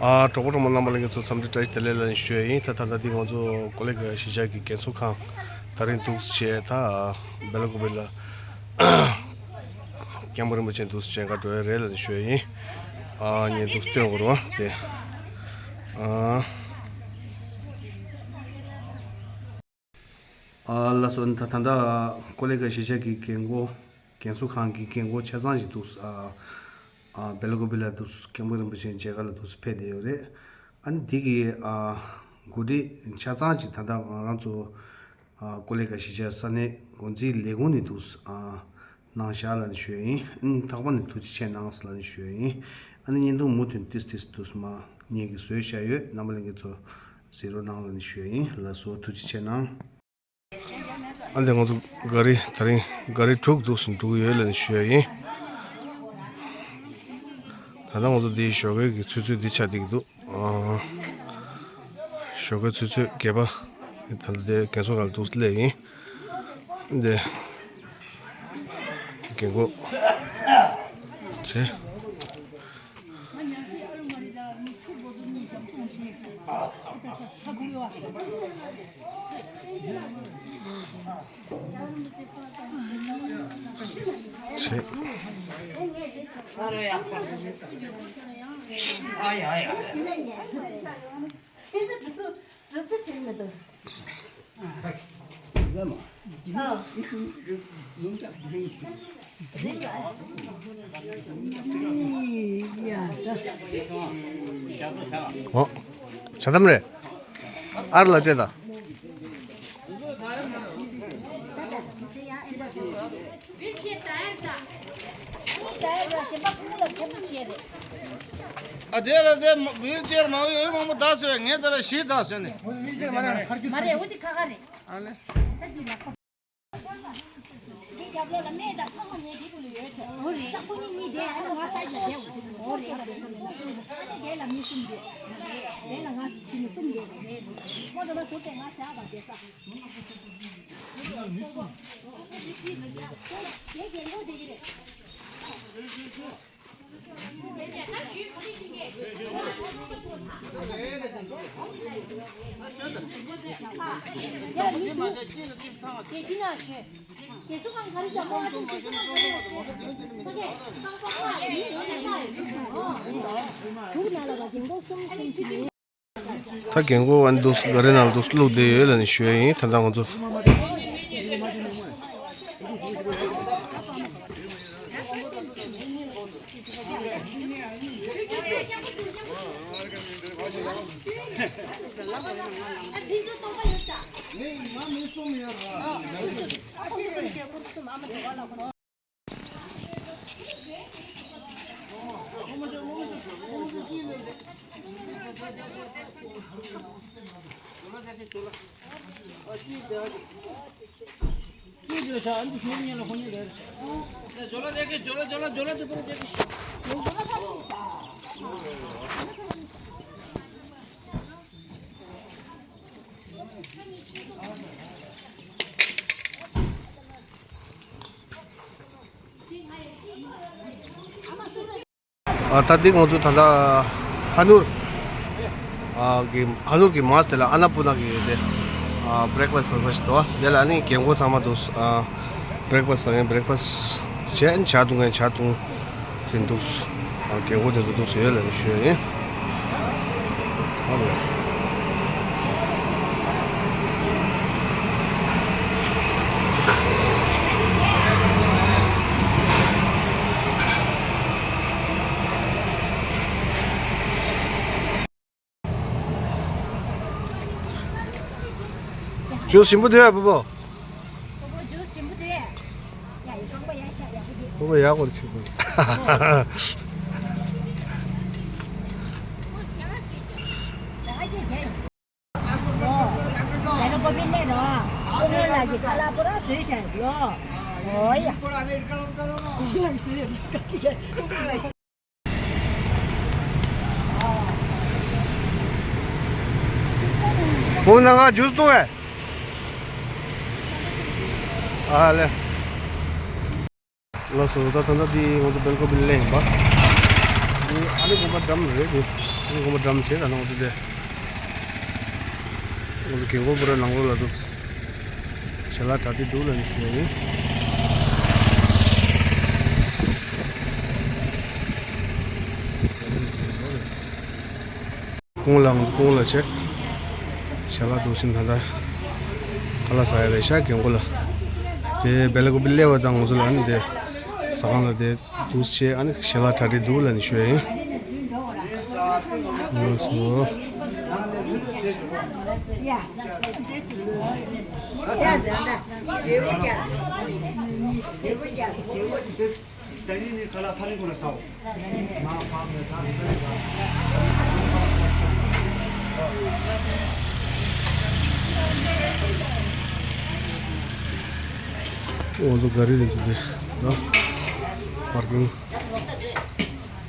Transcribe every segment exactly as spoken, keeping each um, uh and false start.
ཨ། གྲོགས་པོ་གྲོགས་མོ་རྣམ་པ་ལྷན་རྒྱས་ཚོ་འཚམས་འདྲི་བཀྲ་ཤིས་བདེ་ལེགས་ལ་ཞུ་ཡ་ཡིན། ད་ད་ལྟ་འདི་ང་ཚོ་ཀོ་ལི་གྷལ་གཞིས་ཆགས་ཀྱི་རྒན་གསོ་ཁང་ད་རིང་འདུག་བྱས། ད་སྦེལ་ཀོབ་ལ་སྐྱབས་མགོན་རིན་པོ་ཆེ་འདུག་བྱས་འགའ་འགྲོ་ཡ་རེད་ལ་ཞུ་ཡ་ཡིན། ཨ། ངས་འདུག་སྟོན་དགོས་རེད་བ་དེ། ཨ། ཨ། ལགས་སོ། ད་ད་ལྟ་ཀོ་ལི་གྷལ་གཞིས་ཆགས་ཀྱི་རྒན་གོག་རྒན་གསོ་ཁང་གི་རྒན་གོག་ཆ་ཚང་ཞིག་འདུག་ཨ། ཨ། སྦེལ་ཀོབ་ལ་འདུག་སྐྱབས་མགོན་རིན་པོ་ཆེ་མཇལ་ཁ་ལ་འདུག་ཕེབས་བསྡད་ཡོད་རེད། ཨ་ནི་འདི་གི་ཨ་འགོ་ཁྲིད་ཆ་ཚང་ཞིག་ད་ལྟ་ང་རང་ཚོ་ཨ་ཀོ་ལི་གྷལ་གཞིས་ཆགས་ས་གནས་འགོ་འཛིན་ལས་ཁུངས་ནས་འདུག་ཨ་གནང་བཞག་ལབ་ནས་ཞུ་ཡ་ཡིན། ཨ་ནི་རྟག་པར་ནས་ཐུགས་རྗེ་ཆེ་གནང་ལབ་ནས་ཞུ་ཡ་ཡིན། ཨ་ནི་བརྙན་ཐུང་མུ་མཐུད་ཏིས་ཏིས་འདུག་མ་ངེད་ཀྱིས་བཟོས་བཞག་ཡོད། རྣམ་པ་ལྷན་རྒྱས་ཚོ་གཟིགས་རོགས་གནང་ལབ་ནས་ཞུ་ཡ་ཡིན། ལགས་སོ། ཐུགས་རྗེ་ཆེ་གནང་། ཨ་ནི་ང་ཚོ་ག་རི་ད་རིང་ག་རི་དྲུག་འདུག་སེ་འགྲོ་གི་ཡོད་ལབ་ནས་ཞུ་ཡ་ཡིན། ད་ལྟ་ང་ཚོ་འདིའི་ཞོགས་ཀའི་གི་ཆུ་ཚོད་འདི་ཆགས་བསྡད་ཀྱི་འདུག་ཨ། ཞོགས་ཀའི་ཆུ་ཚོད་བརྒྱད་པ། ད་ལྟ་དེ་རྒན་གསོ་ཁང་ལ་འདུག་སེ་སླེབས་ཡིན། འདི་རྒན་གོག་བྱས། ཨོ། ཇ་དམ་རེད། ཨར་ལ་སྤྲད་ད། ཨ་དེ་ལ་དེ་ཝིལ་ཅེར་མང་པོ་ཡོད། མང་པོ་བདག་ཟེར་བས་ངས་དེ་ལ་བཞི་བདག་ཟེར་ནས། མ་རེད། འོ་དེ་ཁ་ཁ་རེད། ཨ་ལེ། འདི་རྒྱབ་ལོགས་ལ་གནས་དང་ཚང་མ་ངའི་སྒྲུབ་པ་ལ་ཡོད་ཚོད། འོ་རེད། ད་ཁོ་གཉིས་གཉིས་བསྡད་ཨ་ནི་ང་ས་ཡ་བསྡད་འོ་ཚོད། འོ་རེད་རེད། ཨ་ནི་དེ་ལ་མི་གསུམ་ཡོད། དེ་ལ་ང་གི་མི་གསུམ་ཡོད་རེད། ཁོ་འགྲོ་ན་ཟུར་དེ་ང་བཞག་པ་བསྡད་ས། དེ་རྒན་གོག་དེ་གི་རེད། ད་རྒན་གོག་ཨ་ནི་འདུག་སེ་ག་རི་ནང་འདུག་སེ་བླུགས་བསྡད་ཡོད་ལབ་ནས་ཞུ་ཡ་ཡིན། ད་ལྟ་ང་ཚོ། ཨ། ད་འདི་ང་ཚོ་ད་ལྟ་ཧ་ནུར། ཨ། གི་ཧ་ནུར་གི་མངའ་སྡེ་ལ་ཨ་ན་པུ་ན་གི་དེ། ཨ། བྷི་རེག་ཕ་སི་ཟ་ས་ཞིག་འདུག་དེ་ལ་ནི་རྒན་གོག་ཚང་མ་འདུག་ཨ། བྷི་རེག་ཕ་སི་ཟ་མཁན་བྷི་རེག་ཕ་སི་བྱས། ཇ་འཐུང་མཁན་ཇ་འཐུང་བཞིན་འདུག་ཨ། རྒན་གོག་དེ་ཚོ་འདུག་སེ་ཡོད་ལབ་ནས་ཞུ་ཡ་ཡིན། ཨ་ལེ། ཇུས་ཞིམ་པོ་འདུག་ཨ། པོ་པོ། པོ་པོ། ཇུས་ཞིམ་པོ་འདུག་ཨ། ཡ་ཡ། ཁང་པ་ཡ་ཤ་ཡ་པོ་འདུག་པོ་པོ་ཡག་པོ་ཆེ་པོ། བུ་ནང་ང་ཇུས་བཏུང་བས། ཨ་ལེ། ལགས་སོ། ད་ད་ལྟ་འདི་ང་ཚོ་སྦེལ་ཀོབ་ལ་སླེབས་ཡིན་པ། ཨ་ནི་དགོན་པ་འགྲམ་རེད་དེ། ཨ་ནི་དགོན་པ་འགྲམ་བྱས། ད་ནང་དུ་དེ། ང་ཚོ་རྒན་གོག་པུ་ར་ནང་ལོགས་ལ་འདུག་ཞལ་ལག་གྲ་སྒྲིག་འདུག་ལབ་ནས་ཞུ་ཡ་ཡིན། ཁོང་ལ་ཁོང་ལ་བྱས། ཞལ་ལག་འདུག་སེ་ད་ལྟ་ཁ་ལག་ཟ་ཡ་རེད་ཤག་རྒན་གོག་ལ། དེ་བེ་ལ་ཀོ་པི་སླེབས་པ་དང་ང་ཚོ་ལ་ཨ་ནི་དེ་ཟ་ཁང་ལ་དེ། འདུག་སེ་བྱས། ཨ་ནི་ཞལ་ལག་གྲ་སྒྲིག་འདུག་ལབ་ནས་ཞུ་ཡ་ཡིན། ལགས་སོ། ང་ཚོ་ག་རེ་རེད་ཟེར་ན། པར་ཀིང་།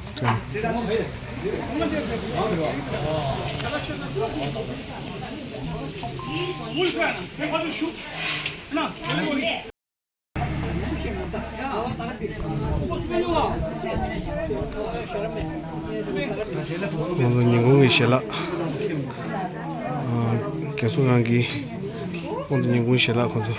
ཁོང་ཚོ་ཉིན་གུང་གི་ཞལ་ལག་ཨ། རྒན་གསོ་ཁང་གི་ཁོང་ཚོ་ཉིན་གུང་ཞལ་ལག་ཁོང་ཚོ།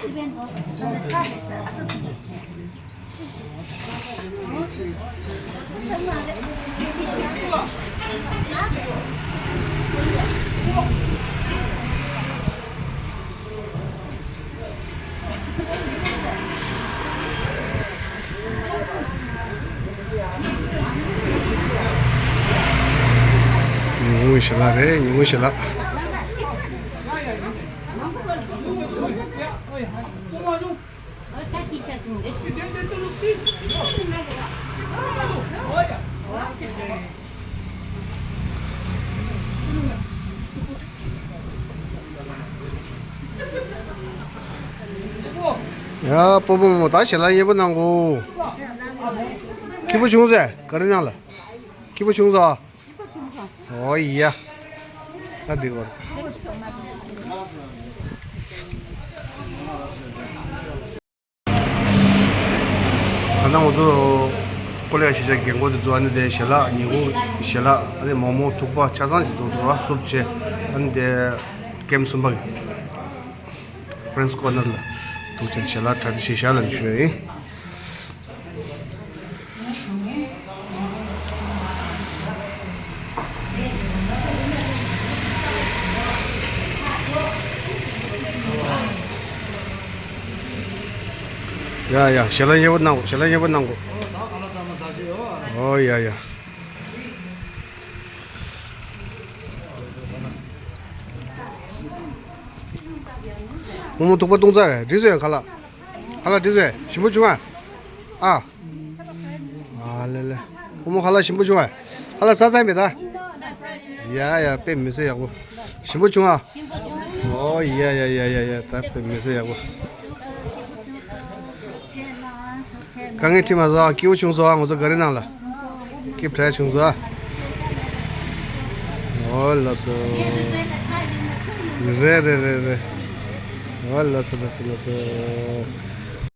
ཉིན་གུང་ཞལ་ལག་རེད། ཉིན་གུང་ཞལ་ལག་ཡ། སྤོ་བོ་རྨོ་མོ་ད་ཞལ་ལག་མཉེས་པོ་གནང་གོ། སྐྱིད་པོ་བྱུང་ཟེར། ག་རེ་གནང་ལ། སྐྱིད་པོ་བྱུང་སོང་། ཨོ་ཡ། ད་འགྲིག་གོ། ད་ལྟ་ང་ཚོ་ཀོ་ལི་གྷལ་གཞིས་ཆགས་ཀྱི་རྒན་གོག་དེ་ཚོ་ཨ་ནི་དེ་ཞལ་ལག་ཉིན་གུང་ཞལ་ལག་ཨ་ནི་མོག་མོག་ཐུག་པ་ཆ་ཚང་ཅིག་འདུག་འདུག་ར། སུབ་བྱས། ཨ་ནི་དེ་ཀེམ་གསུམ་པ་གི་ཕ་རན་སི་ཀོར་ནར་ལ་འདུག་བྱས་ཞལ་ལག་གྲ་སྒྲིག་བྱས་བཞག་ལབ་ནས་ཞུ་ཡ་ཡིན། ཡ་ཡ། ཞལ་ལག་མཉེས་པོ་གནང་གོ། ཞལ་ལག་མཉེས་པོ་གནང་གོ། ཨོ་ཡ་ཡ། རྨོ་མོ་ཐུག་པ་བཏུང་ཚར་བས། འགྲིག་སོང་ཡ། ཁ་ལག་ཁ་ལག་འགྲིག་སོང་ཡ། ཞིམ་པོ་བྱུང་ཨ། ཨ། ཨ་ལེ་ལེ། རྨོ་མོ་ཁ་ལག་ཞིམ་པོ་བྱུང་ཨ། ཁ་ལག་ཟ་ཚར་མེད་ད། ཡ་ཡ། དཔེ་མི་སྲིད་ཡག་པོ། ཞིམ་པོ་བྱུང་ཨ། ཨོ་ཡ་ཡ་ཡ་ཡ་ཡ། ད་དཔེ་མི་སྲིད་ཡག་པོ། དཀའ་ངལ་འཕྲད་མ་སོང་ཨ། སྐྱིད་པོ་བྱུང་སོང་ཨ། ང་ཚོ་ག་རེ་གནང་ལ། སྐྱིད་པོ་བྱུང་སོང་ཨ། ཨོ་ལགས་སོ། རེད་རེད་རེད་རེད། ཨོ་ལགས་སོ་ལགས་སོ་ལགས་སོ།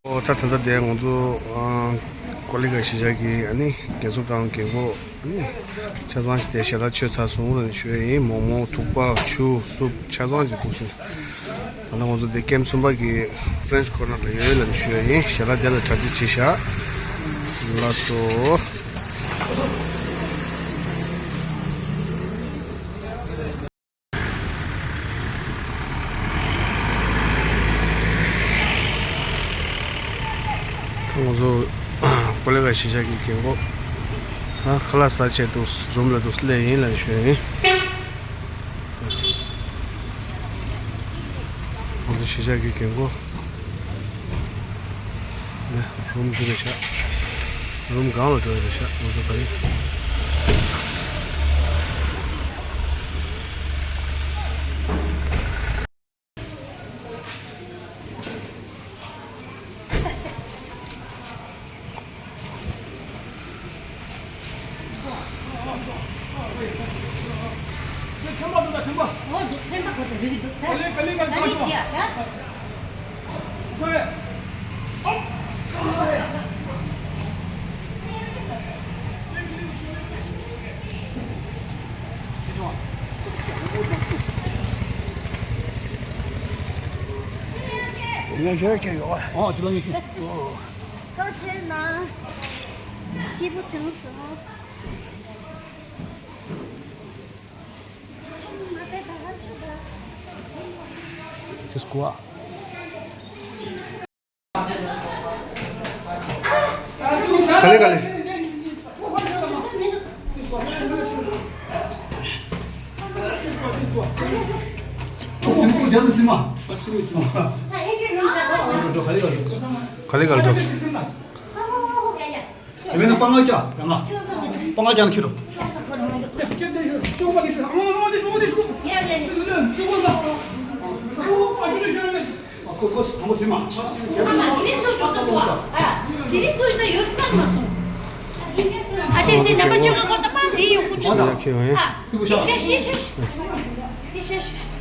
ཨོ་ད་ད་ལྟ་དེ་ང་ཚོ་ཨ། ཀོ་ལི་གྷལ་གཞིས་ཆགས་ཀྱི་ཨ་ནི་རྒན་གསོ་ཁང་རྒན་གོག་ཨ་ནི་ཆ་ཚང་ཞིག་དེ་ཞལ་ལག་མཆོད་ཚར་སོང་ལབ་ནས་ཞུ་ཡ་ཡིན། མོག་མོག་ཐུག་པ་ཆུ་སུབ་ཆ་ཚང་ཞིག་འདུག་ཟེར། ད་ནང་ང་ཚོ་འདི་ཀེམ་གསུམ་པ་གི་ཕ་རན་སི་ཀོར་ནར་ལ་ཡོད་ལབ་ནས་ཞུ་ཡ་ཡིན། ཞལ་ལག་དེ་ལ་གྲ་སྒྲིག་བྱས་བཞག་ལགས་སོ། ང་ཚོ་ཀོ་ལི་གྷལ་གཞིས་ཆགས་ཀྱི་རྒན་གོག་ད་ཁ་ལག་ཟ་བྱས་འདུག་རུམ་ལ་འདུག་སླེབས་ཡིན་ལབ་ནས་ཞུ་ཡ་ཡིན། ང་ཚོ་གཞིས་ཆགས་ཀྱི་རྒན་གོག་ནས་རུམ་འདི་རེད་ཤག་རུམ་སྒང་ལ་འགྲོ་ཡ་རེད་ཤག་ང་ཚོ་ག་རེ། ངས་འདིར་སྐྱེས་ཡོད་པ། ཨོ་ཅི་ལ་ངས་ཁྱེད། ཨོ། ཐུགས་རྗེ་གནང་། སྐྱིད་པོ་བྱུང་སོང་། ང་དེ་ད་ཧ་ཤོད་ད། དེ་སྐུ་ཨ། ག་ལེ་ག་ལེ། སིམ་ཀུ་རྒྱབ་སིམ་མ། ག་ལེ་ག་ལེ། ཡིན་ན་པང་ང་ཅག་ཡང་ང་། པང་ང་ཅག་ཁྱེར་རོ། ཨ་ཁོ་ཁོ་དང་པོ་སིམ་མ། དེ་རིང་ཚོ་འགྲོ་ས་འདུག་ཨ། དེ་རིང་ཚོ་ད་ཡོད་ས་མ་སོང་། ཨ་ཅེ་དེ་ནམ་པ་བཅུ་ལ་ཁོ་ད་པ་དེ་ཡོད་ཁུ་ཆུ་སོང་། ཨ་དེ་ཤ་ཤ་ཤ་ཤ། དེ་ཤ་ཤ།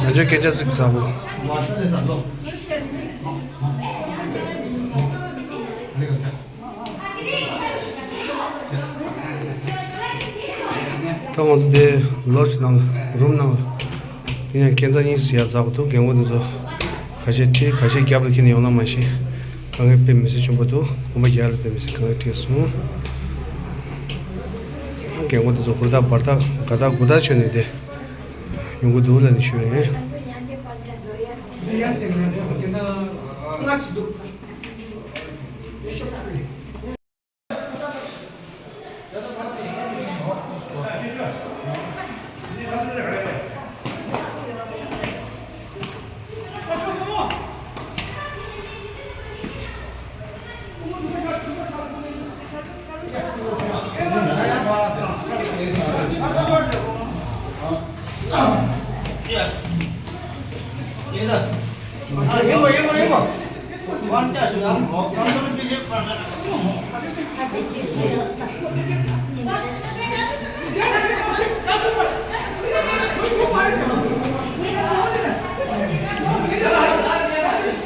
ང་ཚོའི་སྐད་ཆ་ཚིག་ཟབ་པོ། ད་ང་ཚོ་དེ་ལོ་ཇི་ནང་ལ་རུམ་ནང་ལ། དེ་ཡང་ཁྱད་མཚར་གཉིས་སུ་ཡར་འཛེགས་པ་འདུག་རྒན་གོག་དེ་ཚོ་ཁ་ཤས་ཁྲིད་ཁ་ཤས་རྒྱབ་ལ་འཁྱེར་ནས་ཡོང་ན་མ་ཤེས། གང་ག་དཔེ་མི་སྲིད་ཆེན་པོ་འདུག་དགོན་པ་རྒྱག་ཡ་ལ་དཔེ་མི་སྲིད་གང་ག་ཁྲིད་སོང་། རྒན་གོག་དེ་ཚོ་ཧུར་ཐག་འབར་ཐག་དགའ་ཐག་མགུ་ཐག་ཆོད་ནས་དེ་ཡོང་གི་འདུག་ལབ་ནས་ཞུ་ཡ་ཡིན།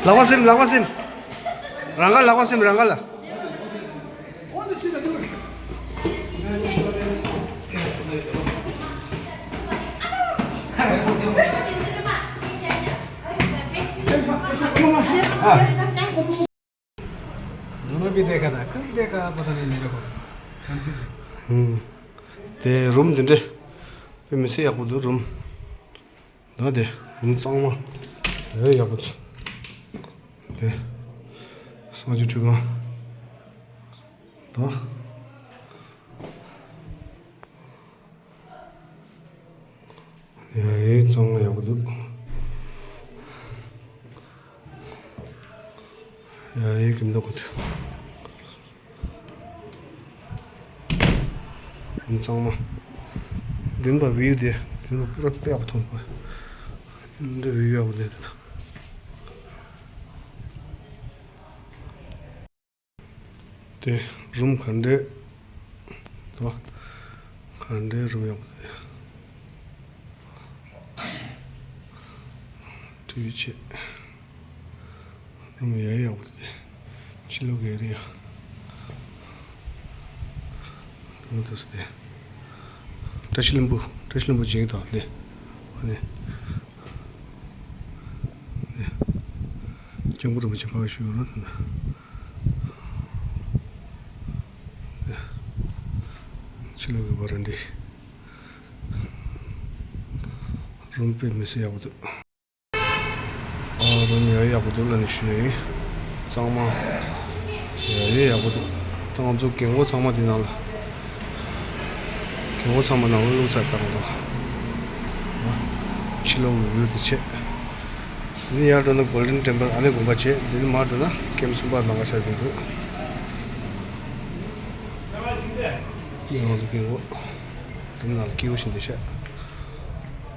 ལག་པ་སེམས། ལག་པ་སེམས། རང་ག་ལག་པ་སེམས། རང་ག་ལ། दोनों भी देखा था, कब देखा पता नहीं मेरे को, कंफ्यूज है। དེ་རུམ་འདི་འདྲ་དཔེ་མི་སྲིད་ཡག་པོ་འདུག་རུམ། ད་དེ་རུམ་གཙང་མ། ཨེ་ཡག་པོ་འདུག་དེ་གསང་སྤྱོད་ཁྲུས་ཁང་། ད། ཡ་ཡའི་གཙང་མ་ཡག་པོ་འདུག་ཡ་ཡའི་གི་འདུག་གི་འདུག་གཙང་མ། མདུན་པ་བིའུ་དེ། མདུན་པ་པུ་ར་དཔེ་ཡག་པོ་མཐོང་པ། འདི་བིའུ་ཡག་པོ་དེ་དེ། དེ་རུམ་ག་འདྲས་དོ། ག་འདྲས་རུམ་ཡག་པོ་དེ། ཊི་ཝི་ཆེ། རུམ་ཡ་ཡག་པོ་དེ། ཕྱི་ལོགས་ག་རེ་ཡ། དེ་མོ་དེ་སུ་དེ། བཀྲ་ཤིས་ལྷུན་པོ། བཀྲ་ཤིས་ལྷུན་པོ་བྱེད་ཀྱི་དང་དེ། ཨ་ནི། སྐྱབས་མགོན་རིན་པོ་ཆེ་ཕ་གི་བཞུགས་ཡོད་རེད། ཕྱི་ལོགས་ཀྱི་བར་འདི། རུམ་དཔེ་མི་སྲིད་ཡག་པོ་འདུག་ཨ། རུམ་ཡ་ཡག་པོ་འདུག་ལབ་ནས་ཞུ་ཡ་ཡིན། གཙང་མ་ཡ་ཡ་ཡག་པོ་འདུག་ད་ང་ཚོ་རྒན་གོག་ཚང་མ་འདི་ནང་ལ། རྒན་གོག་ཚང་མ་ནང་ལ་བླུགས་ཚར། ད་ང་ཚོ་ཕྱི་ལོགས་ཀྱི་བིའུ་དེ་བྱས། འདི་ཡར་འགྲོ་ན་Golden Temple ཨ་ནི་དགོན་པ་བྱས། འདི་ནས་མར་འགྲོ་ན་ཀེམ་གསུམ་པ་ལམ་ཁ་ཤར་གྱི་འདུག་ང་ཚོ་རྒན་གོག་རུམ་ནང་ལ་སྐྱིད་པོ་ཞིག་འདུག་ཤག་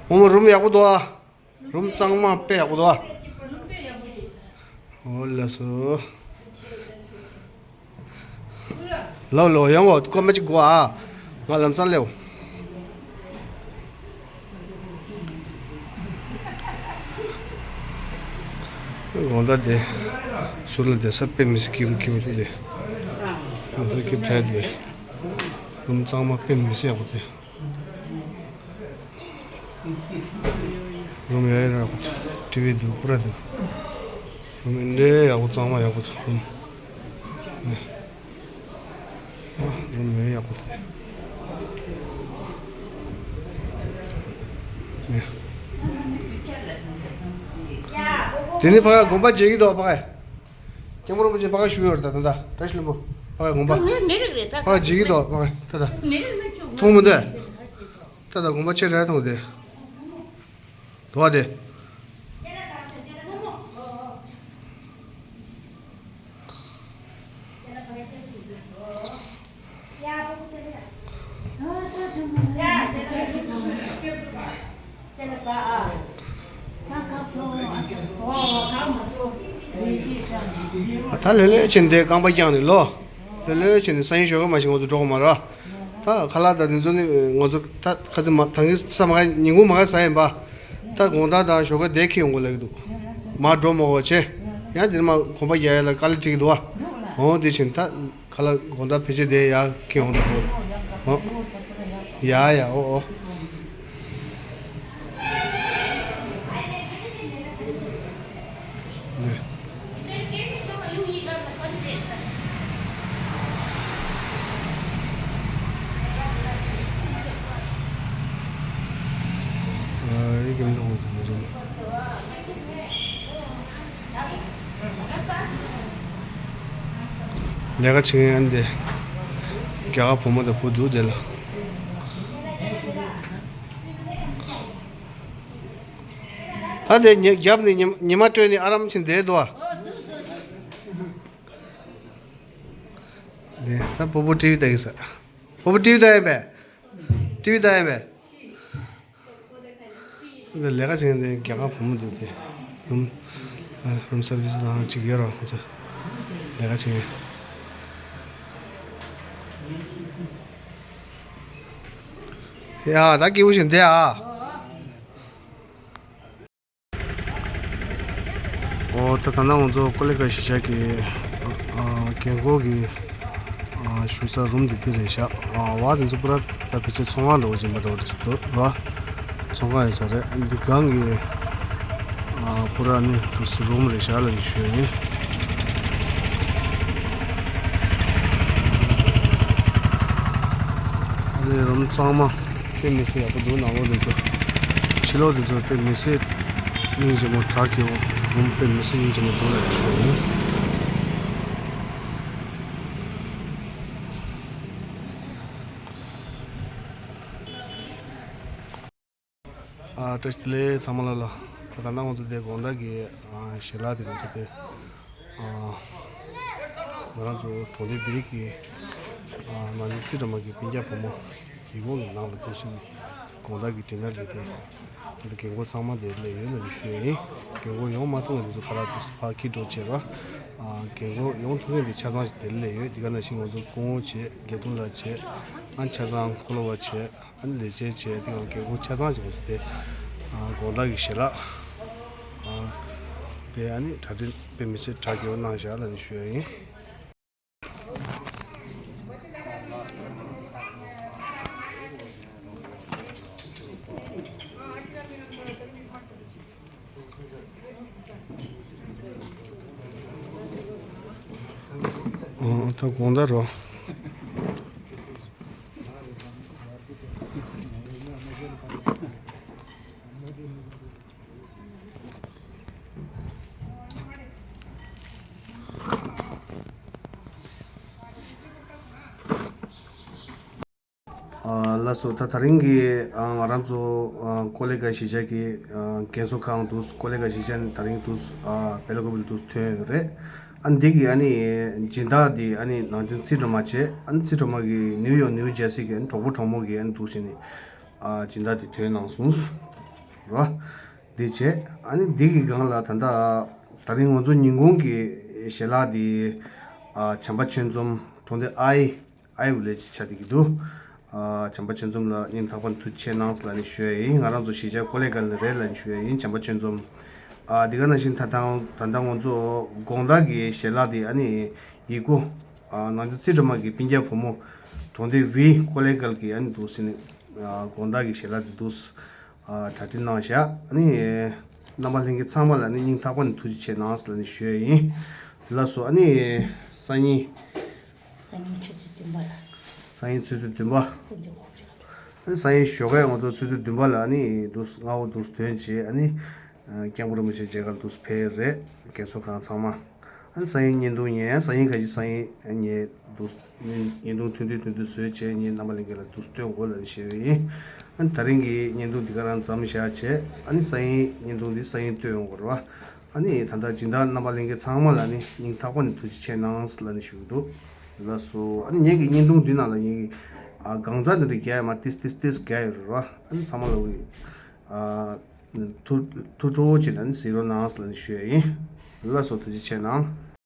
ཨོ་མ། རུམ་ཡག་པོ་འདུག་ཨ། རུམ་གཙང་མ་དཔེ་ཡག་པོ་འདུག་ཨ། ཨོ་ལགས་སོ། ལོ་ལོ་ཡོང་བ་སྐར་མ་གཅིག་འགོར་ཨ། ང་ལམ་སང་སླེབས། དགོང་དག་དེ་ཟུར་ལ་བསྡད་ས་དཔེ་མི་སྲིད་སྐྱིད་པོ་སྐྱིད་པོ་འདུག་དེ་ང་ཚོ་སྐྱིད་དྲན་དེ། རུམ་གཙང་མ་དཔེ་མི་སྲིད་ཡག་པོ་དེ། རུམ་ཡ་ཡ་ཡག་པོ་འདུག་ཊི་ཝི་འདུག་ཀུ་ར་འདུག་རུམ་ཨེ་འདྲའི་ཡག་པོ་གཙང་མ་ཡག་པོ་འདུག་རུམ་ནས། ཨ། རུམ་ཡ་ཡ་ཡག་པོ་འདུག་ནས། དེ་ནས་ཕ་ག་དགོན་པ་མཇལ་གྱི་འདུག་ཕ་ག་སྐྱབས་མགོན་རིན་པོ་ཆེ་ཕ་ག་བཞུགས་ཡོད་རེད། ད་ད་ད་བཀྲ་ཤིས་ལྷུན་པོ་ཕ་ག་དགོན་པ། ད་ངའི་མི་རིགས་རེད། ད་ཕ་ག་མཇལ་གྱི་འདུག་ཕ་ག་ད་ད། མི་རིགས་མི་ཆུང་མཐོང་མི་འདུག་ད་ད་དགོན་པ་ཆེ་རེད་མཐོང་དེ། དོ་བ་དེ། ད་ལེ་ལེ་བྱས་ནས་རྐང་པ་བརྐྱངས་ནས་ལོ། ལེ་ལེ་བྱས་ནས་སང་ཉིན་ཞོགས་ཀ་མ་ཞིག་ང་ཚོ་འགྲོ་དགོས་མ་རེད། ད་ཁ་ལག་དང་དེ་ཚོ་ནི་ང་ཚོ་ད་ཁ་སང་མ་ད་གིན་ས་མ་ག་ཉིན་གུང་མ་ག་ཟ་ཡིན་པ། ད་དགོང་དག་དང་ཞོགས་ཀ་དེ་འཁྱེར་ཡོང་དགོས་ལབ་ཀྱི་འདུག་མར་འགྲོ་མ་དགོས་བྱས། ཡང་དེ་ནས་མར་གོམ་པ་རྒྱག་ཡ་ལ་དཀའ་ལས་འཕྲད་ཀྱི་འདུག་བ། འོ་དེ་བྱས་ནས་ད། ཁ་ལག་དགོང་དག་ཕལ་ཆེར་དེ་ཡར་འཁྱེར་ཡོང་དགོས། ཨོ། ཡ་ཡ་ཨོ་ཨོ། ནས། ཨ། ཡི་གེ་མི་འདུག་ཟེར་ནས། ལས་ཀ་བྱེད་མཁན་ཨ་ནི་དེ། རྒྱ་གར་བུ་མོ་དང་བུ་འདུག་དེ་ལ། ད་དེ་ཉི་རྒྱབ་ནས་ཉི་ཉི་མ་སྤྲོས་ནས་ཨ་རམ་ཕྱིན་བསྡད་འདུག་ཨ། དེ་ད་སྤོ་བོ་ཊི་ཝི་ལྟ་གི་ས། སྤོ་བོ་ཊི་ཝི་ལྟ་ཡིན་པས། ཊི་ཝི་ལྟ་ཡིན་པས། འདི་ལས་ཀ་བྱེད་མཁན་དེ་རྒྱ་གར་བུ་མོ་འདུག་སྟེ། རུམ། ཨ། རུམ་སར་བི་སི་ནང་གཅིག་ཡོད་ར། ཁོ་ཚོ་ལས་ཀ་བྱེད་མཁན། ཡ། ད་སྐྱིད་པོ་ཞིག་འདུག་ཨ། ཨོ། ད་ད་ལྟ་ང་ཚོ་ཀོ་ལི་གྷལ་གཞིས་ཆགས་ཀྱི། ཨ། རྒན་གོག་གི། ཨ། བཞུགས་ས་རུམ་འདི་འདི་རེད་ཤག་ཨ། བ་དེ་ཚོ་པུ་ར་ད་ཕལ་ཆེར་ཚོང་ཁང་འདྲ་བོ་ཅིག་མ་འདྲ་བོ་འདྲ་ཞིག་འདུག་ར། ཚོང་ཁང་ཡིན་ས་རེད། འདི་སྒང་གི། ཨ། པུ་ར་ནི་དུ་སུ་རུམ་རེད་ཤག་ལབ་ནས་ཞུ་ཡ་ཡིན། ཨ་ནི་རུམ་གཙང་མ། དཔེ་མི་སྲིད་ཡག་པོ་འདུག་ནང་ལོགས་འདི་ཚོ། ཕྱི་ལོགས་འདི་ཚོ་དཔེ་མི་སྲིད་སྙིང་རྗེ་མོ་དྲག་གི་འོ། རུམ་དཔེ་མི་སྲིད་སྙིང་རྗེ་མོ་འདུག་ལབ་ཞུ་ཡིན། ཨ། བཀྲ་ཤིས་བདེ་ལེགས་ཚང་མ་ལ་ལ། ད་ལྟ་ང་ཚོ་དེ་དགོང་དག་གི། ཨ། ཞལ་ལག་དེ་ང་ཚོ་དེ། ཨ། ང་རང་ཚོ་གྲོང་སྡེ་བདེ་སྐྱིད་ཀྱི། ཨ། ནང་ཆེན་སྲིད་གྲོང་པ་གི་སྤུན་ཀྱག་བུ་མོ་ཡིག་མོ་གི་ནང་ལ་འདུག་ཕྱིན་ནས་དགོང་དག་གི་ཌི་ནར་གི་དེ། ད་ལྟ་རྒན་གོག་ཚང་མ་དེ་སླེབས་ཡོད་ལབ་ནས་ཞུ་ཡ་ཡིན། རྒན་གོག་ཡོང་མ་ཐུབ་པ་དེ་ཚོ་ཁ་ལག་དེ་ཚོ་ཕར་འཁྱེར་འགྲོ་བྱས་པ། ཨ། རྒན་གོག་ཡོང་ཐུབ་མཁན་དེ་ཆ་ཚང་ཞིག་དེ་སླེབས་ཡོད། དེ་ག་ནང་བཞིན་ང་ཚོ་སྐུ་ངོ་བྱས། དགེ་ཕྲུག་ལགས་བྱས། ཨ། ཆ་ཚང་འཁོར་ལོ་བ་བྱས། ཨ་ནི་ལས་བྱེད་བྱས། དེ་ག་ལ་རྒན་གོག་ཆ་ཚང་ཞིག་ང་ཚོ་དེ། ཨ། དགོང་དག་གི་ཞལ་ལག་ཨ། དེ་ཨ་ནི་གྲ་སྒྲིག་དཔེ་མི་སྲིད་དྲག་གི་འོ་གནང་བཞག་ལབ་ནས་ཞུ་ཡ་ཡིན། ཨོ། ད་དགོང་དག་རོ། ལགས་སོ། ད་དེ་རིང་གི་ཨ་ང་རང་ཚོ་ཨ་ཀོ་ལི་གྷལ་གཞིས་ཆགས་ཀྱི་ཨ་རྒན་གསོ་ཁང་དུ་ཀོ་ལི་གྷལ་གཞིས་ཆགས་ནས་དེ་རིང་དུ་ཨ་སྦེལ་ཀོབ་ལ་དུ་ཐོན་ཡོད་རེད། ཨ་འདི་གི་ཨ་ནི་སྦྱིན་བདག་འདི་ཨ་ནི་ནང་ཆེན་ཚེ་སྒྲོལ་མ་བྱས། ཨ་ནི་ཚེ་སྒྲོལ་མ་གི་ནིའུ་ཡོག་ནིའུ་ཇར་སི་གི་ཨ་ནི་གྲོགས་པོ་གྲོགས་མོ་གི་ཨ་ནི་འདུག་བྱས་ནས་ཨ་སྦྱིན་བདག་འདི་ཐོན་གནང་སོང་ར། འདི་བྱས་ཨ་ནི་འདི་གི་སྒང་ལ་ད་ལྟ་དེ་རིང་ང་ཚོ་ཉིན་གུང་གི་ཞལ་ལག་འདི་ཨ་བྱམས་པ་ཆོས་འཛོམས་གྲོང་སྡེ་ཨའི་ཨའི་ཝི་ལེ་ཇི་ཆགས་བསྡད་ཀྱི་འདུག་ཨ་བྱམས་པ་ཆོས་འཛོམས་ལ་སྙིང་ཐག་པ་ནས་ཐུགས་རྗེ་ཆེ་གནང་ལབ་ནས་ཞུ་ཡ་ཡིན། ང་རང་ཚོ་གཞིས་ཆགས་ཀོ་ལི་གྷལ་ནས་རེད་ལབ་ནས་ཞུ་ཡ་ཡིན། བྱམས་པ་ཆོས་འཛོམས། ཨ་འདི་ག་ནང་བཞིན་ད་ཐང་ད་ལྟ་ང་ཚོ་དགོང་དག་གི་ཞལ་ལག་དེ་ཨ་ནི་ཡི་གུ་ཨ་ནང་ཆེན་ཚེ་སྒྲོལ་མ་གི་སྤུན་ཀྱག་བུ་མོ་གྲོང་སྡེ་བི་ཀོ་ལི་གྷལ་གི་ཨ་ནི་འདུག་ཟེར་ནས་ཨ་དགོང་དག་གི་ཞལ་ལག་དེ་འདུག་ཨ་གྲ་སྒྲིག་གནང་བཞག་ཨ་ནི་རྣམ་པ་ལྷན་རྒྱས་ཚང་མ་ལ་ནི་སྙིང་ཐག་པ་ནས་ཐུགས་རྗེ་ཆེ་གནང་ལབ་ནས་ཞུ་ཡ་ཡིན། ལགས་སོ། ཨ་ནི་སང་ཉིན། སང་ཉིན་ཆུ་ཚོད་བདུན་པ་ལ། སང་ཉིན་ཆུ་ཚོད་བདུན་པ། དཀོན་མཆོག་གོ་ཆ་ལ་འགྲོ། ཨ་ནི་སང་ཉིན་ཞོགས་ཀས་ང་ཚོ་ཆུ་ཚོད་བདུན་པ་ལ་ཨ་ནི་འདུག་སྔ་པོ་འདུག་ཐོན་བྱས་ཨ་ནི་སྐྱབས་མགོན་རིན་པོ་ཆེ་མཇལ་ཁར་འདུག་ཕེབས་རེད། རྒན་གསོ་ཁང་ཚང་མ། ཨ་ནི་སང་ཉིན་བརྙན་ཐུང་ཉན། སང་ཉིན་ག་ཅི་སང་ཉིན་ངས་འདུག་བརྙན་ཐུང་ཐུང་ཐུང་ཐུང་བཟོས་བྱས་ངས་རྣམ་པ་ལྷན་རྒྱས་ལ་འདུག་སྟོན་དགོས་ལབ་བཤད་ཡོད་ཡིན། ཨ་ནི་དེ་རིང་གི་བརྙན་ཐུང་འདི་ག་རང་མཚམས་བཞག་བྱས་ཨ་ནི་སང་ཉིན་བརྙན་ཐུང་འདི་སང་ཉིན་སྟོན་ཡོང་དགོས་རེད་བ། ཨ་ནི་ད་ལྟ་སྦྱིན་བདག་རྣམ་པ་ལྷན་རྒྱས་ཚང་མ་ལ་ནི་སྙིང་ཐག་པ་ནས་ཐུགས་རྗེ་ཆེ་གནང་ལབ་ནས་ཞུ་གི་འདུག་ལགས་སོ། ཨ་ནི་ངེད་ཀྱི་བརྙན་ཐུང་འདི་ནང་ལ་ངེད་ཀྱི་ཨ་གང་ཟག་འདི་འདྲ་རྒྱག་ཡ་མ་ཏིས་ཏིས་ཏིས་རྒྱག་ཡོད་རེད་བ། ཨ་ནི་ཚང་མ་ལ་གི་ཨ་ཐུགས་ཐུགས་སྤྲོ་བོ་བྱས་ནས་ཨ་ནི་གཟིགས་རོགས་གནང་ལབ་ནས་ཞུ་ཡ་ཡིན། ལགས་སོ། ཐུགས་རྗེ་ཆེ་གནང་།